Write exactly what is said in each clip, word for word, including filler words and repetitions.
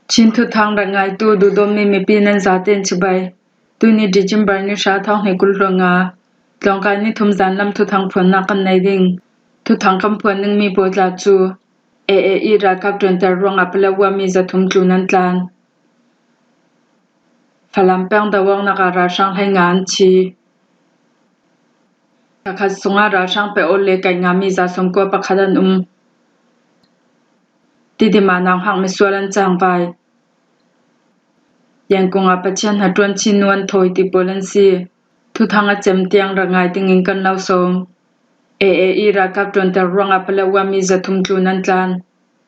Chin thuthang rak ngaitu duhdawtmi mipi nan zaten chibai. Tuni December ni hra, thawng hnih kul hluan nga, tlawngkai ni thum zan lam thuthang phuannak kan nei ding. Thuthang kan phuan dingmi pawl tla cu A A i ralkap ṭuanter ruangah Paletwa mi zathum tlun an tlan. Falam peng doawknak ah ralhrang hleinga an thi. Pakhat sungah ralhrang pe awl le kaih ngami za sawmkua pakhat an um. Tidim ah nauhak misual an cangvai. Yangon ah Pathian hnaṭuan chin nu an thawi ti pawl an si. Thuthang a cem tiang rak ngai dingin kan lo sawm. A A i ralkap ṭuanter ruangah Paletwa mi zathum tlun an tlan.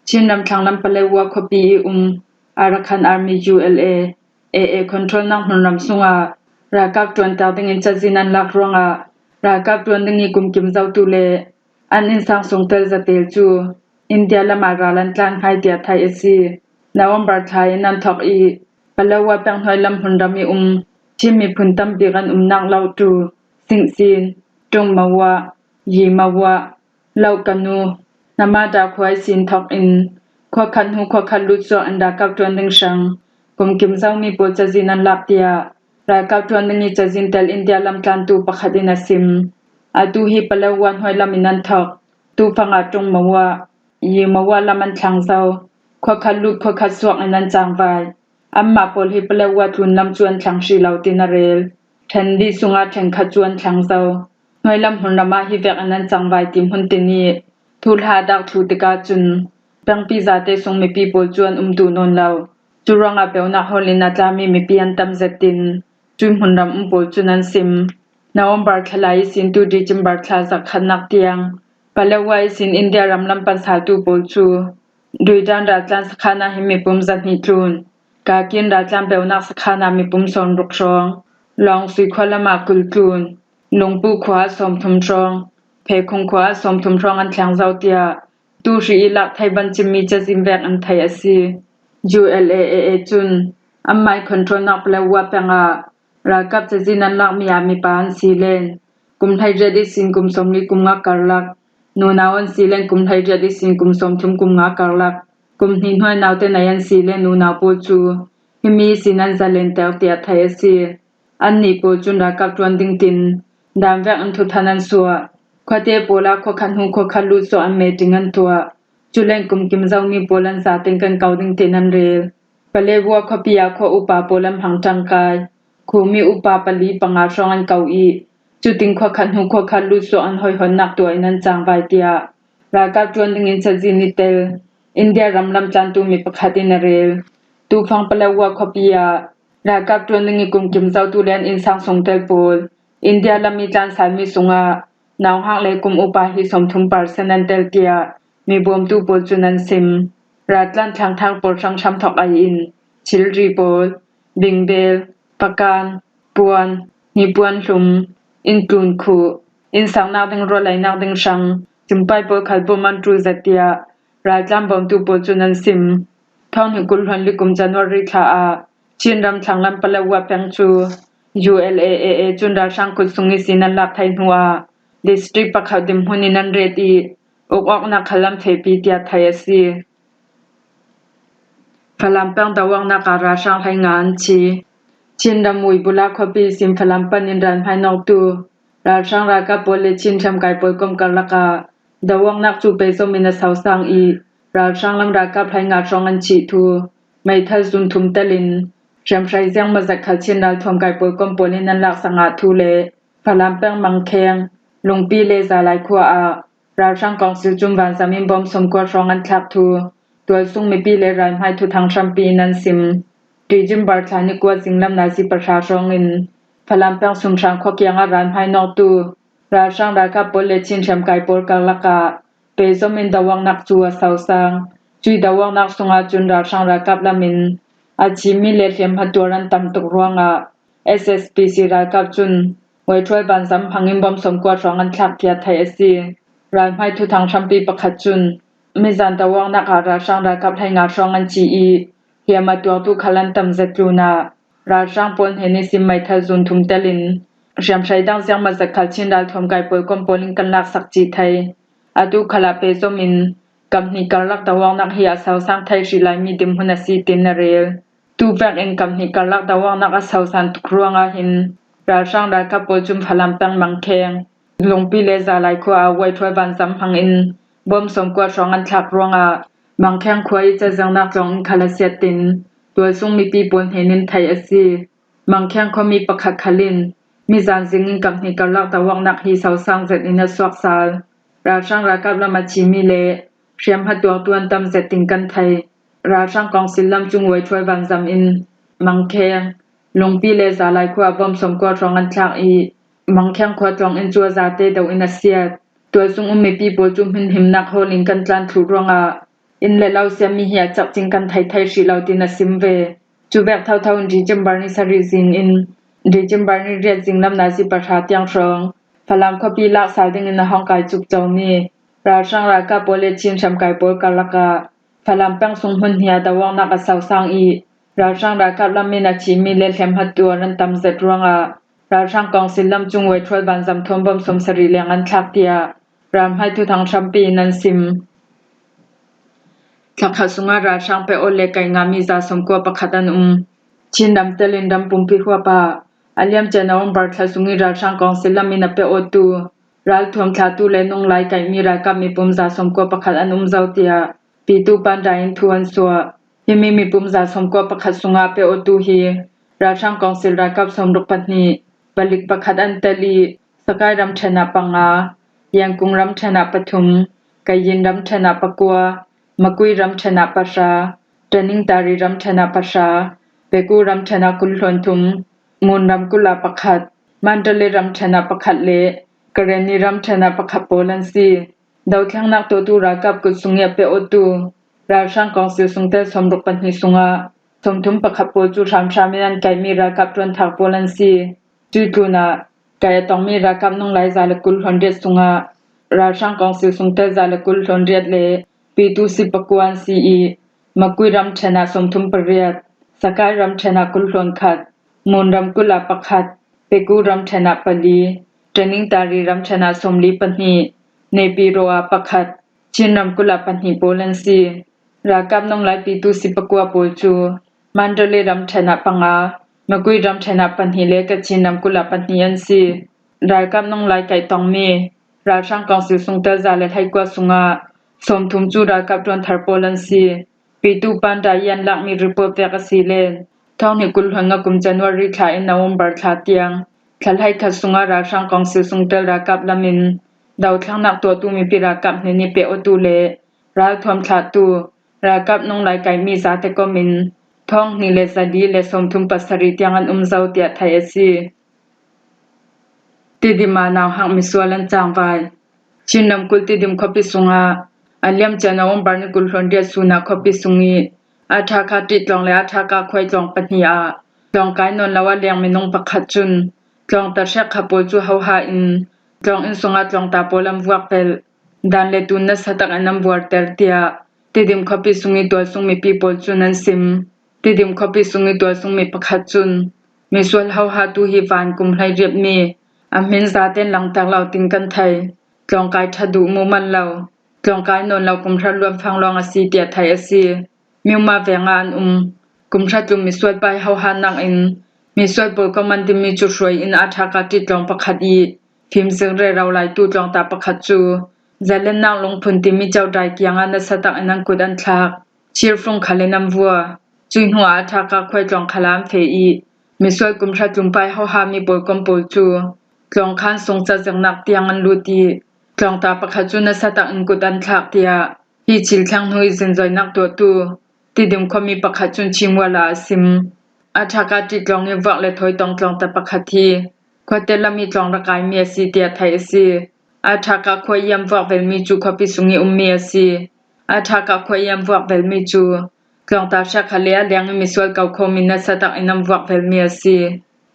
Chin ramthlang lam Paletwa khuapi i um Arakan Army, U L A, A A controlnak hmunram sungah ralkap ṭuanter dingin cazin an lak ruangah ralkap ṭuan ding i kumkim zotu le an innsang sungtel zatel cu India lamah ral an tlan hai tiah theih a si. November thla in an thawk i Paletwa peng hnuai lam hmunram i um Chin miphun tam bik an umnak Lautu, Singsin, Ṭungmawa, Yimawa, Laukanu, Namada khua ihsin thawk in khuakhat hnu khuakhat lut suak in ralkap ṭuan ding hrang kumkim zomi pawl cazin an lak tiah ralkap ṭuan ding i cazin tel India lam tlantu pakhat in a sim. Atu hi Paletwa hnuai lam in an thawk. Tufang ah Ṭungmawa, Yimawa lam an thlang zo. Khuakhat lut khuakhat suak in an cangvai. Anmah pawl hi Paletwa tlun lam cu an thlang hrih lo tin a rel. Ṭhen li sungah ṭhenkhat cu an thlang zo. Hnuai lam hmunram ah hi vek in an cangvai ti hmun tin i thuhla a dak thlu tikah cun pengpi zate sung mipi pawl cu an um duh nawn lo. Cu ruangah peunak hawl in a tlami mipi an tam zet tin cu hmunram um pawl cun an sim. November thla lai ihsin tu December thla zarh khatnak tiang Paletwa ihsin India ram lam pan saltu pawl cu Duidan raltlan sakhan ah hin mipum zahnih tlun. Kakin raltlan peunak sakhan ah mipum sawmruk hrawng, Lawngsui khua lam ah kul tlun, Lungpu khua ah sawmthum hrawng, Phekhung khua ah sawmthum hrawng an thleng zo tiah tu hri i lak thei bancimmi cazin vek an theih a si. U L A A A cun anmai controlnak Paletwa peng ah ralkap cazin an lakmi ah mipa an si len kum hleiriat ihsin kum sawmli kum nga karlak, nunau an si len kum hleiriat ihsin kum sawmthum kum nga karlak, kum hnih hnuai naute nei an si len nunau pawl cu himi ihsin an zalen ter tiah theih a si. Annih pawl cun ralkap ṭuan ding tin dan vek in thuthan an suah. Khuate pawl ah khuakhat hnu khuakhat lut suak an meeting an tuah. Cu len kumkim zomi pawl an zaten kan ko ding tin an rel. Paletwa khuapi ah khua upa pawl an hmang ṭangkai. Khumi upa pali panga hrawng an ko i, cutin khuakhat hnu khuakhat lut suak an hoihonnak tuah in an cangvai tiah ralkap ṭuan dingin cazin i tel India ram lam tlantu mi pakhat in a rel. Tufang Paletwa khuapi ah ralkap ṭuan ding i kumkim zotu le an innsang sungtel pawl India lam i tlansalmi sungah nauhak le kum upa hi sawmthum percent an tel tiah mi bawmtu pawl cun an sim. Raltlan thlangthar pawl hranghram thawk ai in thilri pawl, bingbel, pakan, puan, hnipuan hlum, intlun khuh, innsaknak ding rualainak ding hrang, cumpai pawl khal bawm an ṭul zet tiah raltlan bawmtu pawl cun an sim. Thawng hnih kul hluan li kum January thla ah Chin ram thlanglam Paletwa peng cu U L A A A cun ralhrang kut sung ihsin an lak thei hnu ah district pakhat dinhmun in an ret i ukawknak khal an fehpi tiah theih a si. Falam peng doawknak ah ralhrang hleinga an thi. Chin ram Uibula khuapi ihsin Falam pan in ralhmai nawktu ralhrang ralkap pawl le Chin hriamkai pawl kom karlak ah doawknak cu pehzom in a sosang i ralhrang lam ralkap hleinga hrawng an thih thu meithal zun thum tel in hriamhrei ziangmaw zet khal Chin ralthuam kai pawl kom pawl in an laksak ngah thu le Falam peng Mangkheng, Lungpi le Zalai khua ah ralhrang kawngsil cun vanzam in bawm sawmkua hrawng an thlak thu tualsung mipi le ralhmai thuthang hrampi in an sim. December thla ni kua zinglam nazi pahra hrawng in Falam peng Sumhrang khua kiangah ralhmai nawktu ralhrang ralkap pawl le Chin hriamkai pawl karlak ah pehzom in doawknak cu a sosang. Cui doawknak sungah cun ralhrang ralkap lam in a thimi le hliamhma tuar an tam tuk ruangah S S P C ralkap cun Waithual vanzam hmang in bawm sawmkua hrawng an thlak tiah theih a si. Ralhmai thuthang hrampi pakhat cun mizan doawknak ah ralhrang ralkap hleinga hrawng an thi i hliamhma tuartu khal an tam zet tlun ah ralhrang pawl hnen ihsin meithal zun thum tel in hriamhrei dang ziangmaw zet khal Chin ralthuam kai pawl kom pawl in kan laksak cih thei. Atu khal ah pehzom in Kaphnih karlak doawknak hi a sosang thei hrih lai mi dinhmun a si, tiin a rel. Tuvek in kaphnih karlak doawknak a sosang tuk ruangah hin ralhrang ralkap pawl cun Falam peng Mangkheng, Lungpi le Zalai khua ah Waithuai vanzam hmangin bom sawmkua hrawng an thlak ruangah Mangkheng khua i cazengnak tlawng in khal a siat, tiin tualsung mipi pawl hnenin theih a si. Mangkheng khuami pakhat khal in mizan zing in kaphnih karlak doawknak hi sosang zet in a suak sal. Ralhrang ralkap lam a cimi le hriamhma tuaktu an tam zet, tiin kan thei. Ralhrang kawngsil lam cun Waithuai vanzam in Mangkheng, Lungpi le Zalai khua ah bom sawmkua hrawng an thlak i, Mangkheng khua tlawng in cu a zate do in a siat. Tualsung um mipi pawl cu hminhimnak hawl in kan tlan thluh ruangah inn le lo siami hi a cak cing kan thei thei hrih lo, tiin a sim ve. Cuvek thotho in December ni sarih zing in December ni riat zing lam nazi pahra tiang hrawng Falam khuapi lak sal dingin a hong kai cuk comi ralhrang ralkap pawl le Chin hriamkai pawl karlak ah Falam peng sung hmun hnih ah doawknak a sosang i, ralhrang ralkap lam in a cimi le hriamhma tuar an tam zet ruangah ralhrang kawngsil lam cun Waithuai vanzam thawn bom sawmsarih leng an thlak, tiah ralhmai thuthang hrampi in an sim. Thlakhat sungah ralhrang pe awt le kaih ngahmi za sawmkua pakhat an um. Chin ram telin ram pumpi huap ah a liamcia November thla sung i ralhrang kawngsil lam in a pe awttu, ralthuam thlatu le nunglai kaihmi ralkap mipum za sawmkua pakhat an um zo, tiah Pitu Panda in thu an suah. Himi mipum za sawmkua pakhat sungah pe awttu hi ralhrang kawngsil ralkap sawmruk pahnih, palik pakhat an tel i, Sakai ramṭhen ah panga, Yangon ramṭhen ah pathum, Kayin ramṭhen ah pakua, Magway ramṭhen ah pahra, Tanintharyi ramṭhen ah pahra, Pegu ramṭhen ah kul hluan thum, Mon ramkulh ah pakhat, Mandalay ramṭhen ah pakhat le Karenni ramṭhen ah pakhat pawl an si. Dothlengnak tuahtu ralkap kut sung i a pe awttu ralhrang kawngsil sungtel sawmruk pahnih sungah sawmthum pakhat pawl cu hramhram in an kaihmi ralkap ṭuanthar pawl an si. Cuih tlunah kaih a tongmi ralkap nunglai za le kul hluan riat sungah ralhrang kawngsil sungtel za le kul hluan riat le Pitu si pakua an si i, Magway ramṭhen ah sawmthum pariat, Sakai ramṭhen ah kul hluan khat, Mon ramkulh ah pakhat, Pegu ramṭhen ah pali, Tanintharyi ramṭhen ah sawmli pahnih, Naypyidaw ah pakhat, Chin ramkulh ah pahnih pawl an si. Ralkap nunglai Pitu si pakua pawl cu Mandalay ramṭhen ah panga, Magway ramṭhen ah pahnih le Kachin ramkulh ah pahnih an si. Ralkap nunglai kaih tongmi ralhrang kawngsil sungtel za le hleikua sungah sawmthum cu ralkap ṭuanthar pawl an si. Pitu Panda i an lakmi report vek a si le thawng hnih kul hluan nga kum January thla in November thla tiang thla hleikhat sungah ralhrang kawngsil sungtel ralkap lam in dothlengnak tuahtu mipi ralkap hnenih pe awttu le ralthuam thlatu ralkap nunglai kaihmi zate kom in thawng hnih le zali le sawmthum pasarih tiang an um zo, tiah theih a si. Tidim ah nauhak misual an cangvai. Chin ramkulh Tidim khuapi sungah a liamcia November ni kul hluan riat sun ah khuapi sung i Athaka ṭih tlawng le Athaka khuai tlawng pahnih ah tlawng kai nawn lo a leng minung pakhat cun tlawngta hrekkhat pawl cu hoha in tlawng inn sungah tlawngta pawl an vuak velh. Dan le tun nasa tak in an vuarter, tiah Tidim khuapi sung i tualsung mipi pawl cun an sim. Tidim khuapi sung i tualsung mi pakhat cun misual hohatu hi van kum hleiriatmi a hmin zaten langter lo, tiin kan thei. Tlawngkai ṭha duh mu man lo, tlawngkai nawn lo kum hra luanfang lawng a si, tiah theih a si. Myanmar veng ah an um kum hra tlum misual pai hoha nakin misual pawl ko man timi cu hruai in Athaka ṭih tlawng pakhat i fimzing rero laitu tlawngta pakhat cu zalennak lungphun timi codai kiangah nasa tak in an kut an thlak. Chirfung khal in an vua. Cuih hnuah Athaka khuai tlawng khal ah an feh i misual kum hra tlum pai hoha mi pawl kom pawl cu tlawng khan sung cazengnak tiang an lut i tlawngta pakhat cu nasa tak in kut an thlak, tiah hi thil thleng hnu i zinzoinak tuahtu Tidim khuami pakhat cun Chin World ah a sim. Athaka ṭih tlawng i vuak le thawi tong tlawngta pakhat hi khuate lam i tlawng rak kaimi a si, tiah theih a si. Athaka khua i an vuak velmi cu khuapi sung i ummi a si. Athaka khua i an vuak velmi cu tlawngta hrekkhat le a leng i misual ko khomi nasa tak in an vuak velmi a si.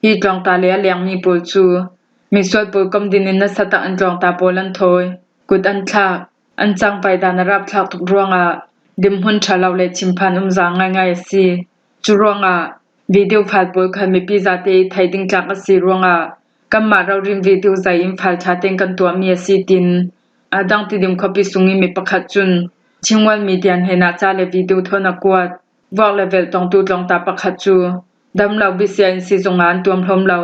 Hi tlawngta le a lengmi pawl cu misual pawl kom din in nasa tak in tlawngta pawl an thawi, kut an thlak, an cangvai dan a rapthlak tuk ruangah dinhmun ṭha lo le chimphan umza ngaingai a si. Cu ruangah video file pawl khal mipi zate i theih ding tlak a si ruangah kanmah rori in video zei in file ṭha tein kan tuahmi a si, tiin a dang Tidim khuapi sung i mi pakhat cun Chingwal Media hnenah ca le video thawn a kuat vuak le velh tawngtu tlawngta pakhat cu damlo bisia in si zungah an tuam hlawm lo.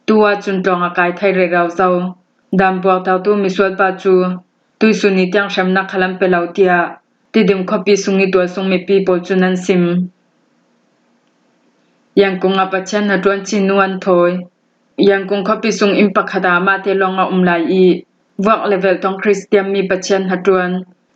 Tu ahcun tlawng a kai thei rero zo. Dam buaktertu misual pa cu tuisun i tiang hremnak khal an pe lo, tiah Tidim khuapi sung i tualsung mipi pawl cun an sim. Yangon ah Pathian hnaṭuan cihnu an thawi. Yangon khuapi sung inn pakhat ah amahte lawng a um lai i, vuak le velh tawng Khristian mi Pathian hnaṭuan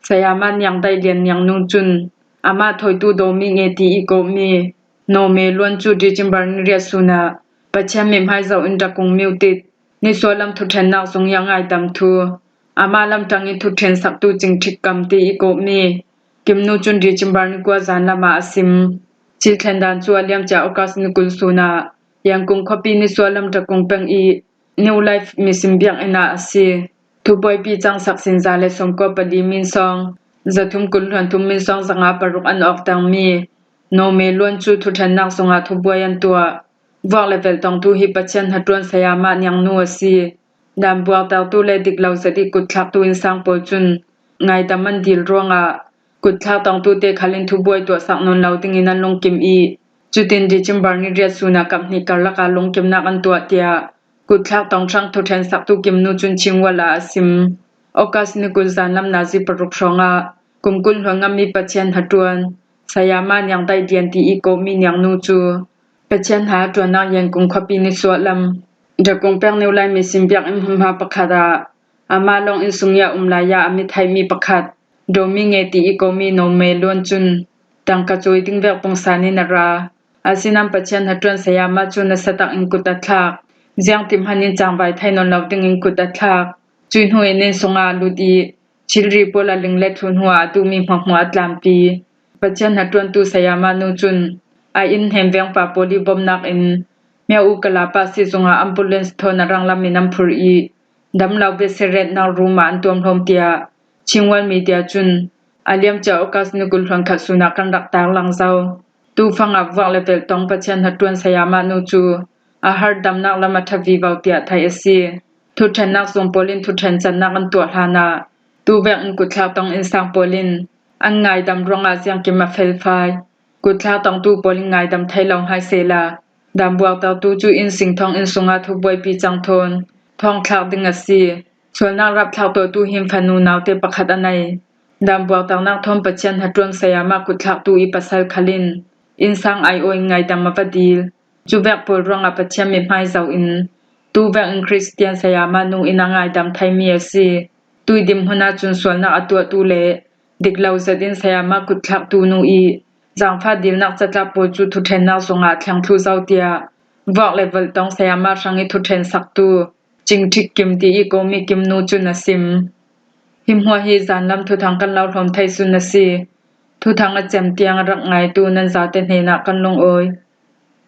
sayama Niang Dai Lian Niang nu cun amah thawitu Domi nge ti i kawhmi Nome Luan cu December ni riat sun ah Pathian mithmai zoh in Dakung Myo Tit nisual lam thuṭhennak zung i a ngaidam thu amah lamṭang i thuṭhen saktu Cing Ṭhik Kam ti i kawhmi Kim nu cun December ni kua zan lam ah a sim. Thil thlen dan cu a liamcia August ni kul sun ah Yangon khuapi nisual lam Dakung peng i New Life Mission biakinn ah a si. Thubuaipi cangsak sin za le sawmkua pali min sawng zathum kul hluan thum min sawng zanga paruk an awk tangmi Nome Luan cu thuṭhennak zungah thubuai an tuah. Vuak le velh tawngtu hi Pathian hnaṭuan sayama Niang nu a si. Dam buaktertu le diklo zet i kutthlaktu innsang pawl cun ngaidam an dil ruangah kutthlak tawngtute khal in thubuai tuahsak nawn lo dingin an lungkim i, cutin December ni riat sun ah kap hnih karlak ah lungkimnak an tuah, tiah kutthlak tawng hrang thuṭhen saktu Kim nu cun Chingwal ah a sim. August ni kul zan lam nazi paruk hrawngah kum kul hluan ngammi Pathian hnaṭuan sayama Niang Dai Lian ti i kawhmi Niang nu cu Pathian hnaṭuannak Yangon khuapi nisual lam Dakung peng New Life Mission biakinn hmunhma pakhat ah amah lawng innsung i a um lai ah a mi theihmi pakhat Domi nge ti i kawhmi Nome Luan cun tangka cawi ding vek pungsan in a ra. Asinain Pathian hnaṭuan sayama cu nasa tak in kut a thlak. Ziangti hman in cangvai thei nawn lo dingin kut a thlak. Cui hnu in innsung ah a lut i thilri pawl a ling le thluh hnu ah a duhmi hmuahhmuah a tlampi. Pathian hnaṭuantu sayama nu cun a inn hnemvengpa pawl i bawmhnak in Myo U Kalapa si zungah ambulance thawn a ranglam in an phurh i, damlo bia serietnak room ah an tuam hlawm, tiah Chingwal Media cun a liamcia August ni kul hluan khat sun ah kan rak tarlang zo. Tufang ah vuak le velh tawng Pathian hnaṭuan sayama nu cu a harhdamnak lam a ṭha vivo tiah theih a si. Thuṭhennak zung pawl in thuṭhen cannak an tuah hlanah, tuvek in kutthlak tawng innsang pawl in an ngaidam ruangah ziangkim a felfai. Kutthlak tawngtu pawl in ngaidam thei lo hai sehla, dam buaktertu cu inn sing thawng inn sungah thubuaipi cang thawn thawngthlak ding a si. Sualnak rapthlak tuahtu hi fanu naute pakhat a nei. Dam buakternak thawn Pathian hnaṭuan sayama kutthlaktu i pasal khal in innsang aiawh in ngaidam a va dil. Cuvek pawl ruangah Pathian mithmai zoh in tuvek in Khristian sayama nu in a ngaidam theimi a si. Tuidim hmun ahcun sualnak a tuahtu le diklo zet in sayama kutthlaktu nu i zaangfah dilnak catlap pawl cu thuṭhennak zungah a thleng thluh zo, tiah vuak le velh tawng sayama hrang i thuṭhen saktu Cing Ṭhik Kim ti i kawhmi Kim nu cun a sim. Hi hmuah hi zanlam thuthang kan lo hlawm thei sun a si. Thuthang a cem tiang a rak ngaitu nan zate hnenah kan lungawi.